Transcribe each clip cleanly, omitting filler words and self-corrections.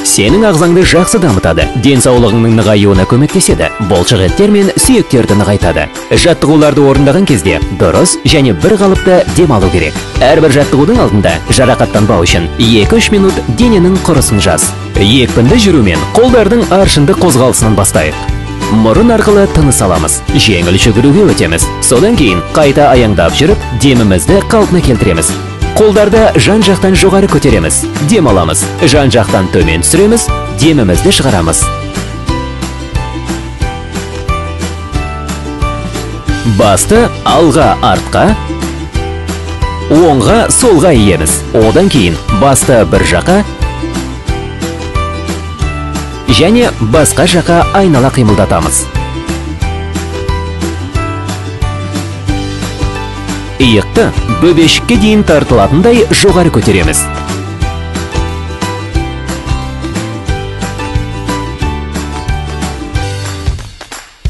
Сенің ағзаңды жақсы дамытады, денсаулығыңның нығаюына көмектеседі, бұлшық еттер мен сүйектерді нығайтады. Жаттығуларды орындаған кезде дұрыс және бір қалыпты дем алу керек. Әрбір жаттығудың алдында жарақаттанбау үшін 2-3 минут дененің құрысын жаз. Екпінді жүрумен қолдардың аршынды қозғалысынан бастайық. Мұрын арқылы тыныс аламыз, жеңіл жүгіруге өтеміз. Содан кейін қайта аяңдап жүріп, демімізді қалпына келтіреміз. Қолдарды жан-жақтан жоғары көтереміз, дем аламыз, жан-жақтан төмен түсіреміз, демімізді шығарамыз. Басты алға, артқа, оңға, солға иеміз. Одан кейін басты бір жаққа және басқа жаққа айнала қимылдатамыз. Иықты бөбешікке дейін тартылатындай жоғары көтереміз.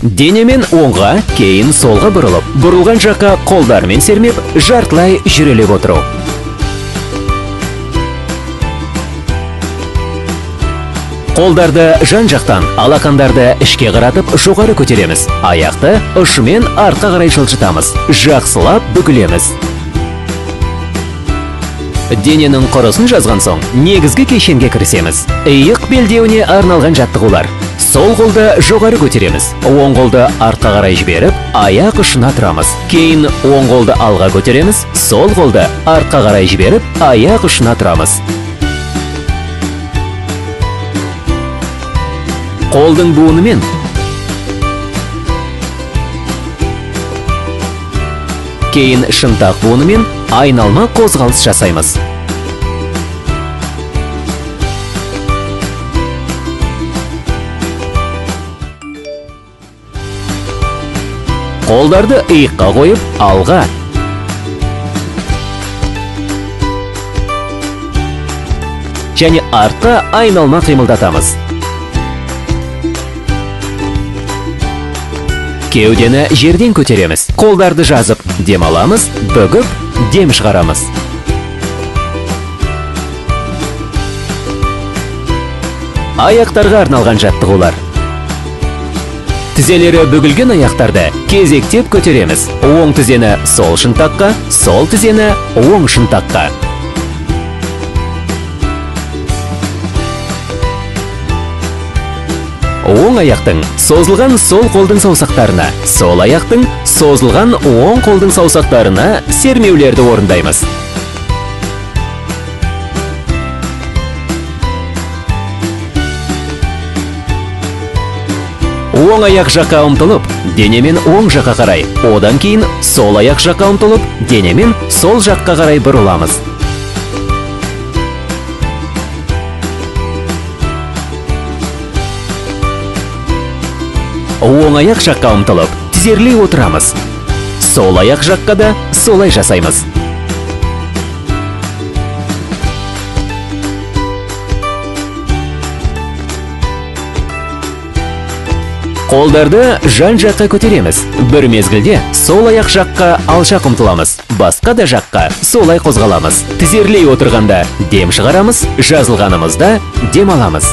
Денемен оңға, кейін солға бұрылып, бұрылған жаққа қолдармен сермеп, жартылай жүрелеп отыру. Қолдарды жан-жақтан, алақандарды ішке қаратып жоғары көтереміз. Аяқты ұшымен артқа қарай жылжытамыз. Жақсылап бүгілеміз. Дененің құрысын жазған соң, негізгі кешенге кірісеміз. Иық белдеуіне арналған жаттығулар. Сол қолды жоғары көтереміз. Оң қолды артқа қарай жіберіп, аяқ ұшына тұрамыз. Кейін оң қолды алға көтереміз, сол қолды артқа қарай жіберіп, аяқ ұшына тұрамыз. Қолдың буынымен кейін шынтақ буынымен айналма қозғалыс жасаймыз. Қолдарды иыққа қойып, алға, және артқа айналма қимылдатамыз. Кеудені жерден көтереміз. Қолдарды жазып, дем аламыз, бүгіп, дем шығарамыз. Аяқтарға арналған жаттығулар. Тізелері бүгілген аяқтарды кезектеп көтереміз. Оң тізені сол шынтаққа, сол тізені оң шынтаққа. Оң аяқтың созылған сол қолдың саусақтарына, сол аяқтың созылған оң қолдың саусақтарына сермеулерді орындаймыз. Оң аяқ жаққа ұмтылып, денемен оң жаққа қарай, одан кейін сол аяқ жаққа ұмтылып, денемен сол жаққа қарай бұрыламыз. Оң аяқ жаққа ұмтылып, тізерлей отырамыз. Сол аяқ жаққа да солай жасаймыз. Қолдарды жан-жаққа көтереміз. Бір мезгілде сол аяқ жаққа алшақ ұмтыламыз. Басқа да жаққа солай қозғаламыз. Тізерлей отырғанда дем шығарамыз, жазылғанымызда дем аламыз.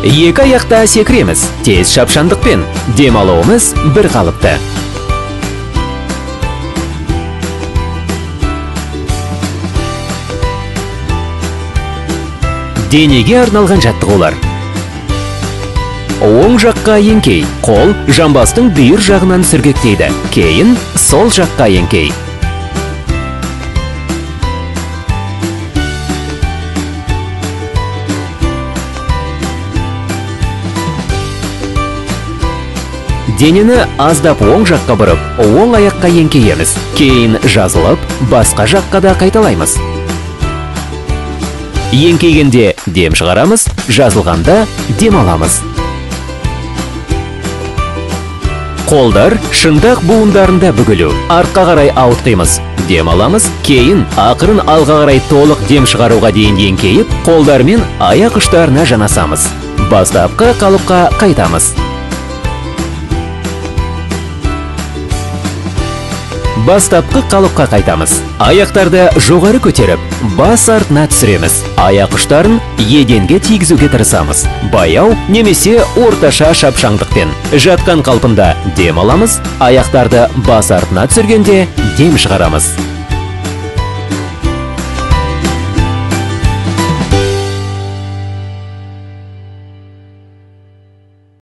Екі аяқта секіреміз, тез шапшаңдықпен. Дем алуымыз бір қалыпты. Денеге арналған жаттығулар. Оң жаққа еңкей, қол жамбастың бүйір жағынан сүргектейді. Кейін сол жаққа еңкей. Денені аздап оң жаққа бұрып, оң аяққа еңкейеміз. Кейін жазылып, басқа жаққа да қайталаймыз. Еңкейгенде дем шығарамыз, жазылғанда дем аламыз. Қолдар шынтақ буындарында бүгілу. Артқа қарай ауытқимыз. Дем аламыз, кейін ақырын алға қарай толық дем шығаруға дейін еңкейіп, қолдармен аяқ ұштарына жанасамыз. Бастапқы қалыпқа қайтамыз. Бастапқы қалыпқа қайтамыз. Аяқтарды жоғары көтеріп, бас артына түсіреміз. Аяқ ұштарын еденге тигізуге тырысамыз. Баяу немесе орташа шапшаңдықпен. Жатқан қалпында дем аламыз, аяқтарды бас артына түсіргенде дем шығарамыз.